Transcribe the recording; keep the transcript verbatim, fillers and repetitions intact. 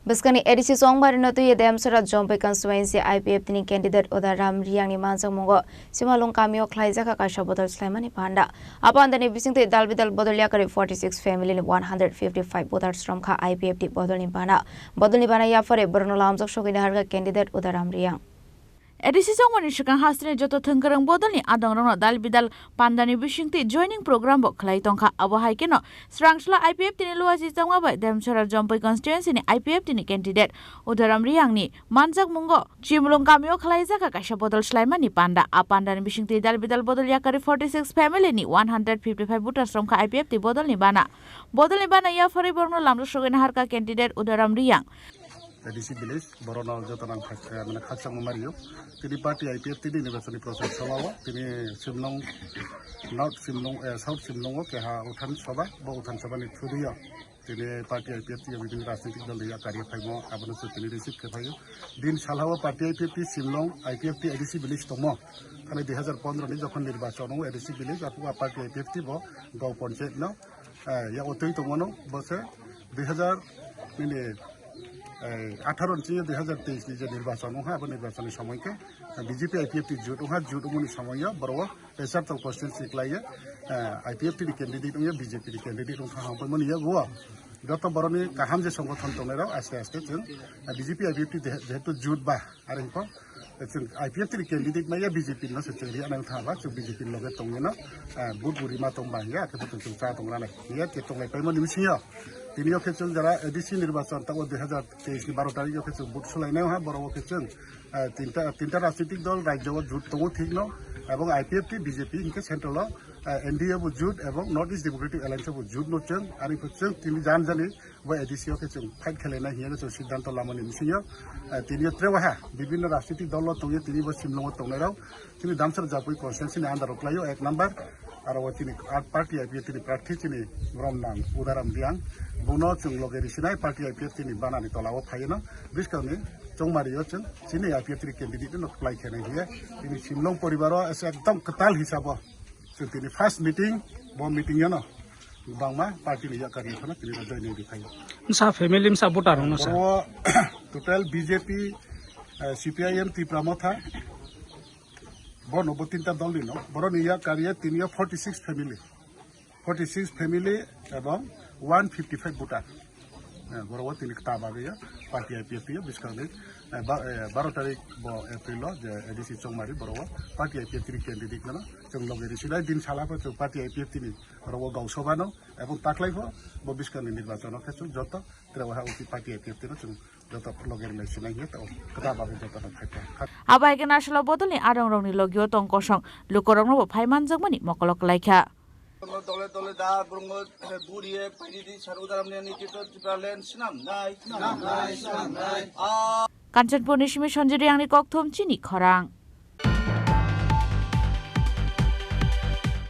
Bwskangni A D C Chongmari no twiwi Demsora Jompui constituency I P F T ni candidate Udaram Riyang ni manjakmungo Simalung kamio khlaijak kha kaisa bodol swlaimani panda. A panda ni bisingtwi dal bidal bodol yakarwi forty six family ni one hundred fifty five voters romkha I P F T bodol ni bana. Bodol ni bana yaphare borokno lamjak sogwi naharkha candidate Udaram Riyang. A D C Chongmani swkang hasteni joto thwngkwrwng bodolni adongrokno dal bidal pandani bisingtwi joining program bo khlai tongkha. Abo hai kheno Srangsla I P F T ni Luachi Chongma bai Demsora Jompui constituency ni I P F T ni candidate Udaram Riyang ni manjakmungo Chimlung kamio khlaijak kha kaisa bodol swlaimani panda. A pandani bisingtwi dal bidal bodol yakarwi forty six family ni one hundred fifty five voters romkha I P F T bodolni bana. Bodolni bana yaphare borokno lamjak sogwi naharkha candidate Udaram Riyang. A D C village, borokno joto nang khak-, eh, mane khakchangma mario. Tini party I P F T ni nirbachani prochar sabha o, tini Simlong, North Simlong, eh, South Simlong o keha uthan sabha, bo uthan sabha ni thudi o. Tini party I P F T o bibhinno rajnitik dol ya kari phaimo, abono se tini receive khe phaio. Din salha o party I P F T Simlong, I P F T A D C village tongmo. Thani dui hazar pondro ni jokhon nirbachon o A D C village, aphuru party I P F T bo Gao Panchayat no, eh, ya otwi tongmano, bo se dui hazar nini, eh, atharo ni sini dui hazar teis ni je nirbachon wngkha, abo nirbachon ni somoi khe, eh, B J P I P F T jut wngkha, jut wngmani somoi o borok o Pechartok constituency kwlai o, eh, I P F T ni candidate wngya, B J P ni candidate wngkha, hangpai mani ya go. Joto borok ni kaham je songgothon tongnai rok aste aste chwng, eh, B J P I P F T je-, jehetu jut ba, are wngkha, chwng I P F T ni candidate maya B J P no se chwng ri anang thang ba, chwng B J P ni loge tongwi no, eh, vote bo rima tong ba hingya, akhe bo chwng cha tong ranai. Hingya khe tonglai paimani bisingo. Tini o khe chwng jara A D C nirbachon tabuk dui hazar teis ni baro tarik o khe chwng vote sulainai ha, borok o khe chwng, eh, tinta, tinta rajnitik dol rajyo o jut tongo thik no, ebong I P F T, B J P hingke central o, eh, N D A bo jut ebong North East Democratic Alliance bo jut no chwng, ani khe chwng tini jan jani bo A D C o khe chwng fight khlainai hingya khe chwng siddhanto lamani bisingo, eh, tini o trewaha bibhinno rajnitik dol o tongwi tini bo Simlong o tongnai rok. Chini Damsara Japui constituency ni under o kwlaio ek number, aro o chini art party I P F T ni prarthi chini Romnang Udaram Riyang, bono chwng loge risinai party I P F T ni banani tola o phaino, bwskangni Chongmari o chwng chini I P F T ni candidate no kwplai khenai hiye, chini Simlong poribar o ekdom kwtal hisabo chwng tini first meeting, bo meeting yano bangma party ni yakari khana tini join ni phaio. Msa family msa voter no sa. Oro total B J P, eh, C P I M Tipra Motha, Bono bo tinta dol ni no, boroni yak kariye tini yo forty six family, forty six family ebong one fifty five voter. Eh, borok o tini kta bagwi yo, party I P F T yo, bwskang ni, eh, ba-, eh, baro tarik bo April o, je A D C Chongmari, borok o party I P F T ni candidate no, chwng loge risinai din sala pho chwng party I P F T ni, borok o gausoba no, ebong taklai pho, bo bwskang ni nirbachon o khe chwng joto, tre waha uti party I P F T no chwng joto loge rwlai sinai hiya tao kwtal bagwi joto no phaikha. Abo hai khe Nasala bodolni adongrokni logio tong kosong lukorokno bo phai manjakmani mokolo kwlaikha. Dole dole da brongo buriye paidi di saru daram ne ni tito Tipraland sinam nai. Sinam nai, sinam nai. Ah. Kanchanpurni simi Sanjay Riyangni kokthum chini khorang.